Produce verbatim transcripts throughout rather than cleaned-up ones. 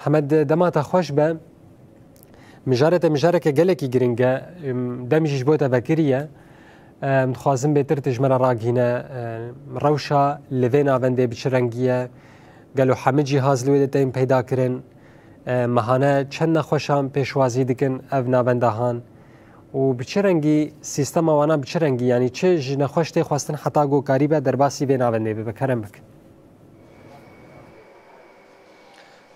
Hemed, dema te xweş be. Mijarê te mijareke gelekî giring e. Em, dem jî ji bo te vekirî ye. Em, dixwazim bêtir tu ji me re ragihîne, em, rewşa li vê navendê bi çi rengî ye? Gelo hemî cîhaz li wê de tên peyda kirin? Em, mehane çend nexweşan pêşwazî dikin ev navenda han? Û bi çi rengî, sîstema wana bi çi rengî, yanî çi ji nexweş tê xwestin heta ku karîbe derbasî vê navendê bibe? Kerem bikin.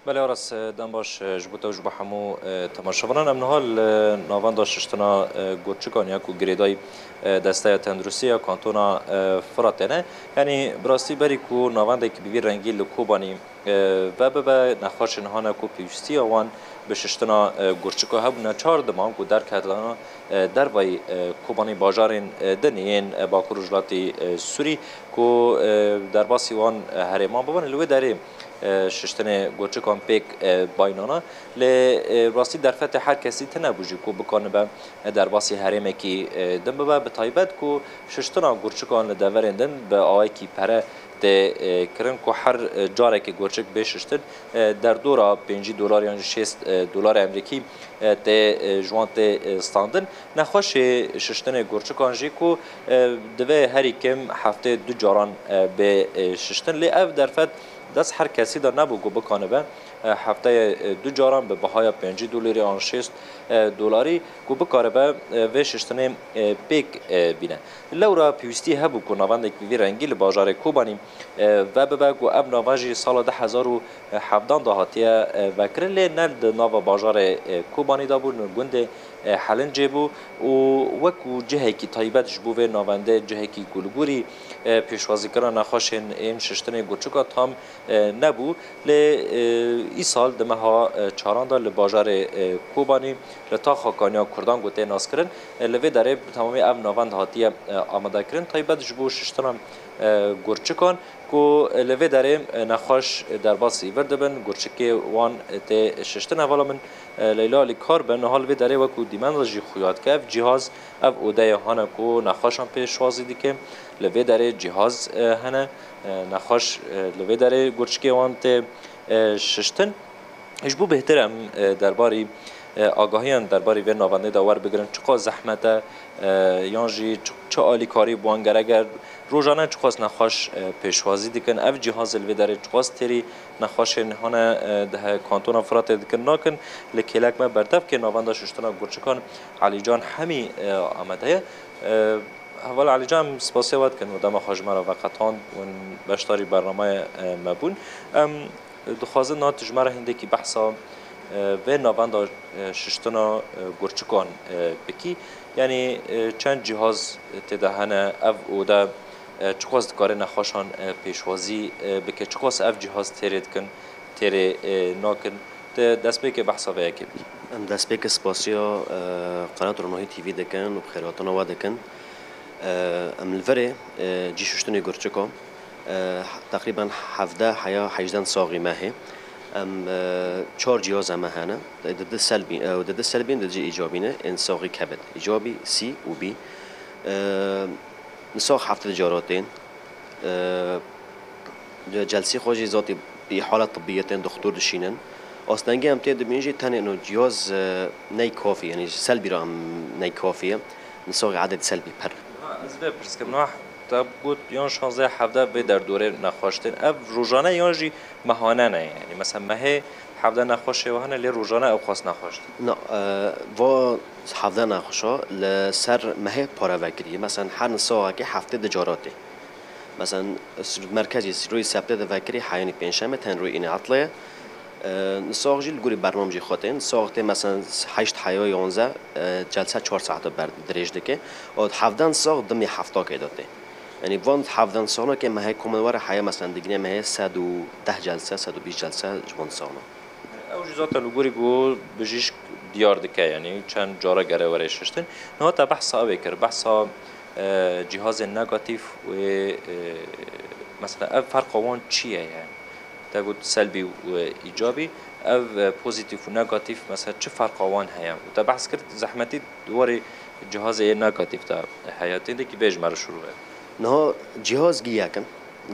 Belê Aras, e, dem baş, e, ji bo te û ji bo hemû, e, temaşevanan. Em niha li navenda şiştina, e, gurçikan ya ku girêdayî, e, Desteya Tenduristî ya Kantona, e, Firatê ne. Yanî bi rastî berî ku navendek bi vî rengî li Kobanî, e, vebibe, nexweşên hane ku pêwîstiya wan bi şiştina, e, gurçika hebûne. Çar diman ku derketana, e, dervayî, e, Kobanî bajarên, e, din yên, e, Bakur û Rojhilatê, e, Sûrî ku, e, derbasî wan, e, herêman bibin. Li wê derê, e, şiştinê gurçikan pêk, e, baynana. Lê, e, rastî derfetê her kesî tune bû jî ku bikanibe, e, derbasî herêmekî, e, din bibe. Bi taybet ku şiştina gurçikan li deverên din bi awayekî pere tê, e, kirin ku her, e, carekê gurçik bê şiştin, e, derdora pêncî dolar yan jî şêst, e, dolar Amerîkî, e, tê, e, ji wan tê, e, standin. Nexweşê şiştinê gurçikan jî ku, e, divê herî kêm heftê du caran, e, bê, e, şiştin. Lê ev derfet dest her kesî de nebû ku bikanibe, e, hefteyê, e, du caran bi bihaya pêncî dolarî an şêst, e, dolarî ku bikaribe, e, vê şiştinê, e, pêk, e, bîne. Lewra pêwîstî hebû ku navendek bi vî rengî li bajarê Kobanî, e, vebibe ku ev navend jî sala du hezar û hevdan de hatiye, e, vekirin, lê ne di nava bajarê, e, Kobanî de bû, li gundê, e, Helincê bû û wekû cihekî taybet ji bo vê navendê, cihekî ku li gorî, e, pêşwazîkirina nexweşên ên şiştinê gurçika tam, e, nebû. Lê, e, îsal di meha, e, çaran de li bajarê, e, Kobanî li taxa Kaniya Kurdan ku tê naskirin, e, li vê derê bi temamî ev navend hatiye, e, amadekirin. Taybet ji bo şiştina, e, gurçikan ku li vê derê, e, nexweş derbasî vir dibin, gurçikê wan, e, tê şiştin. Hevala min, e, Leyla Alîkar be, niha li vê derê wekû dîmen de jî xuya dike. Ev cîhaz, ev odeyê hane ku nexweşan pêşwazî dike. Li vê derê cîhaz, e, hene, e, nexweş, e, li vê derê gurçikê wan tê, e, şiştin. Ji bo bêhtir em, e, derbarî, e, agahiyan derbarî vê navendê de werbigirin, çiqas zehmet e, e, yan jî çi, çi alîkarî bi wan gerek e, rojane çiqas nexweş, e, pêşwazî dikin, ev cîhazê li vê derê çiqas têrî nexweşên hane, e, di he-, kantona Firatê dikin nakin, li kêlek me bertev kê navenda şiştina gurçikan Elîcan Hemî, e, amade ye. E, Heval Elîcan, em spasiya we dikin û dema xwe ji me re veqetand û beşdarî bernameyê, e, me bûn. Em Dixwazin niha tu ji me re hindekî behsa, e, vê navenda, e, şiştina, e, gurçikan, e, bikî. Yanî, e, çend cîhaz tê de hene, ev ode, e, çiqas dikare nexweşan, e, pêşwazî, e, bike, çiqas ev cîhaz têrê dikin, têrê, e, nakin. Tu destpêkê behsa vê yekê bikî. Em destpêkê spasiya, e, Qenat Ronahî T V dikin û bi xêrhatina we dikin. E, em li virê, e, cî şuştinê gurçikan, e, teqrîben hevdeh heya hejdeh saxî me hê. Em, e, çar cîhaza me hene. Di di selbî, e, di di selbîn, di cî îcabî ne. Ên saxî kevin. Îcabî, sî û bî. E, Nisax hefte cara tên. E, Celsî xwe jî zatî bi îhala tibbiyê tên, doxtor dişînin. Astengê em tê dibînin jî tenê no cihaz, e, ney kafî, yanî ji selbî re em ney kafî ye. Nisaxê edê di selbî pir. Ha, ez vê pirs kim, niha te got yan şanzdeh hevdeh vê derdorê nexweş tên. Ev rojane yan jî mehane ne? Yanî mesela mehê hevdeh nexweşê we hene, lê rojane ew qas nexweş tên? Na, e, va hevdeh nexweşa li ser mehê pare vekirî. Mesela her nisaxekê heftê di cara tê. Mesela, s-, merkezî s-, rûyê sebtê de vekirî, heyanî pêncşemê, ten rûyê înê etla ye. E, nisax jî li gorî bernamecî xwe tên. Nisax tê, mesela, heşt heya yanzeh, e, celse çar saete ber dirêj dike. Û hevdeh nisax dimê heftakê de tê. Yanî van hevdeh nisaxna ke mehê komên were heya, mesela, digine mehê sed û deh celse, sed û bîst celse ji van nisaxna. Ew jî zaten li gorî ku bijîşk diyar dike, yanî çend cara gere were şiştin. Niha te behsa ew ê kir, behsa, e, cîhazên negatîf û, e, mesela ev ferqa wan çi ye yani? Te got selbî û, e, îcabî, ev, e, pozîtîf û negatîf mesela çi ferqa wan heye? Û te behs kir zehmetî di warê cihazê yê negatîf de heye. Têndekî bêj me re şûr be. Niha cihaz gi yekin.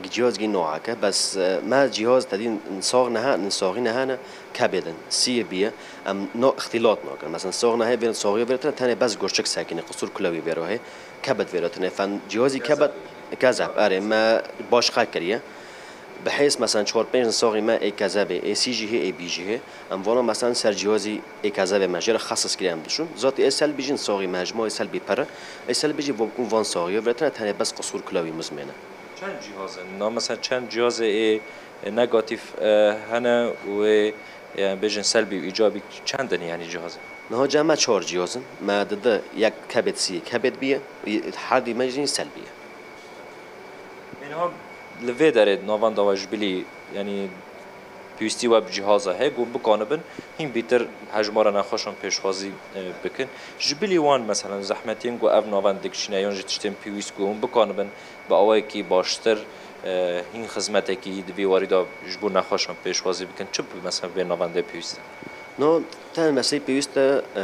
Cihaz gî noheke, bes, e, me cihaz te dîn sax nehe, saxî nehene, kebêdin, siyê biye, em no îxtîlat nakin. Mesela sax nehê vê saxiyê vê tine tenê bes gurçik sekîne, qisûr kulewî vêro hê, kebet vêro tine. Fen cihazî kebet, kezeb, erê, me başqa kiriye. Bi hês mesela çar pênc saxî me ê kezebê, ê sî jî hê, ê bî jî hê. Em vana mesela ser cihazî ê kezebê me jê re xesis kiriye em dişûn. Zatî ê selbî jîn saxî me, ji ma ê selbî pere. Ê selbî jî vabikûn van saxiya vê tine tenê bes qisûr kulewî mizmêne. Çend cihaz in? Na mesela çend cihazê ê, ê negatîf, e, hene û ê, ê, em bêjin selbî û îcabî çend in, yanî cihazê? Niha cem me çar cihaz in. Me dide yek kebêt siyê kebêt biye, herdî me jî selbî ye. Ê niha li vê derê navenda we ji bilî, yanî pêwîstî we bi cîhaza heye ku hûn bikanibin hîn bîtir hejmara nexweşan pêşwazî, e, bikin. Ji bilî wan, meselen, zehmetiyên ku ev navend dikişîne yan jî tiştên pêwîst ku hûn bikanibin bi awayekî baştir, e, hîn xizmetekî di vî warî de ji bo nexweşan pêşwazî bikin, çi bi, mesela, vê navendê pêwîst e? No, tenê meselê pêwîst e, e,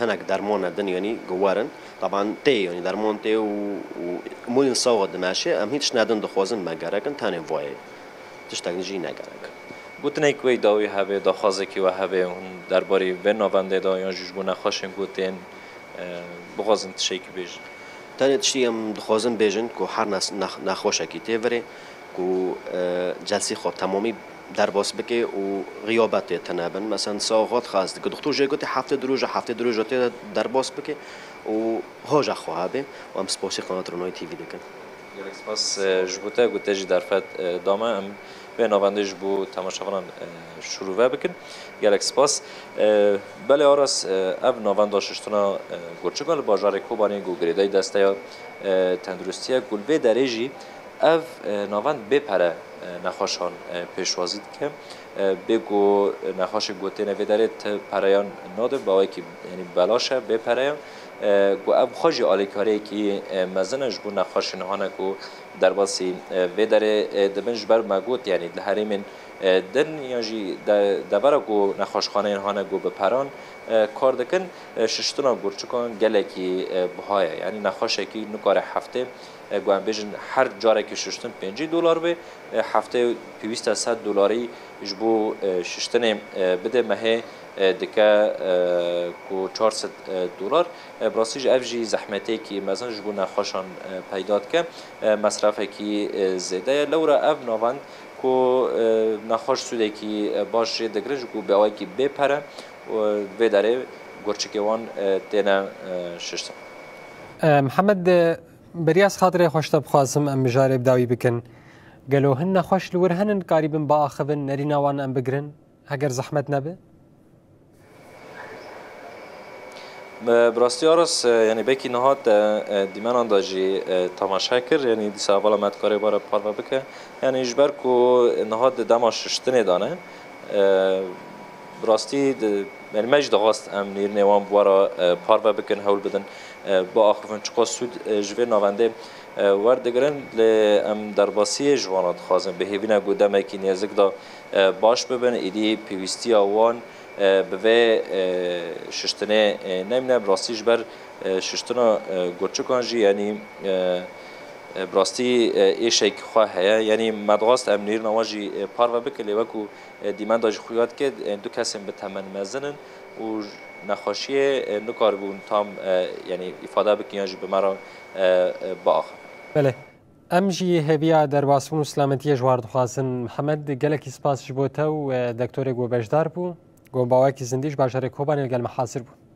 hinek dermane din, yanî ku werin. Taban tê, yanî derman tê û, û mûlên sawa dimeşe, em hîn tiştine din dixwazin me gerek in, tenê vayê. Tiştek jî ne gerek. Gotinek wê dawî hebe, daxwazekî we hebe, hûn derbarê vê navendê de yan jî ji bo nexweşên ku tên, e, bixwazin tiştekî bêjin? Tenê tiştî em dixwazin bêjin ku her nes-, nex-, nexweşekî tê virê ku, e, celsî xwe temamî derbas bike û xiyabetê tine bin. Mesela sawa xwe dixwest ku doktor jê gotî heftê du roja, heftê du roja tê de derbas bike û hoja xwe hebe û em spasî Qanat Ronayî T V dikin. Gelek spas, e, ji bo te, ku te jî derfet, e, da me. Em vê navendê ji bo temaşevanan, e, şirove bikin. Gelek spas. E, belê Aras, e, ev navenda şiştina, e, gurçikan li bajarê Kobanê ku girêdayî desteya, e, tenduristiye ku li vê derê jî ev, e, navend bê pere, e, nexweşan, e, pêşwazî dike. E, bê ku nexweşê ku têne vê derê ti pereyan nade, bi awayekî, yanî belaş e, bê pereyan. E, ku ev xwe jî alîkariyekî, e, mezin e ji bo nexweşên hane ku derbasî, e, vê derê, e, dibin. Ji ber me got, yanî li herêmên, e, din yan jî de-, devera ku nexweşxaneyên hane ku bi peran, e, kar dikin, e, şiştina gurçikan gelekî, e, biha ye. Yanî nexweşekî nikare heftê, e, ku em bêjin her carekî şiştin pêncî dolar be, e, heftê pêwîst e sed dolarî ji bo, e, şiştinê, e, bide, mehê, e, dike, e, ku çar sed, e, dolar. E, bi rastî jî ev jî zehmetêkî mezin ji bo nexweşan, e, peyda dike. E, mesrefekî, e, zêde ye. Lewra ev navend ku, e, nexweş sûdekî, e, baş jê digirin, ji ku bi awayekî bê pere û vê derê gurçikê wan, e, têne, e, şiştin. E, Mihemed, e, beriya ez xatirê xwe ji te bixwazim, em mijarê bi dawî bikin. Gelo hin nexweş li wir henin karîbin biaxivin, nerîna wan em bigirin, heger zehmet nebe? Bi rastî Aras, e, yanî belkî niha te, e, dîmenan de jî, e, temaşe kir, yanî dîsa hevala me dikarê bare parve bike. Yanî ji ber ku niha di dema şiştinê de ne, e, bi rastî di, yanî me jî dixwest em nêrînê wan bi we re, e, parve bikin, hewl bidin, e, biaxivin, çiqas sûd, e, ji vê navendê, e, werdigirin, lê em derbasiyê ji wan re dixwazin. Bi hêvî ne ku demekî nêzik de, e, baş bibin, êdî pêwîstiya wan, e, bi vê, e, şiştinê, e, nemîne. Bi rastî ji ber, e, şiştina, e, gurçikan jî, yanî, e, e, bi rastî, e, êşek xwe heye. Yanî me dixwest em nêrîna wan jî, e, parve bikin, lê wekû, e, dîmenda jî xuya dike, e, du kesên bi temen mezin in û nexweşiyê, e, nikaribûn tam, e, yanî îfade bikin yan jî bi me re, e, e, biaxivin. Belê. Em jî hêviya derbasbûn û silametiyê ji war dixwazin. Mihemed, gelekî spas ji bo te û, e, doktorê ku beşdar bû, ku bi awayekî zindî ji bajarê Kobanê li gel me hazir bû.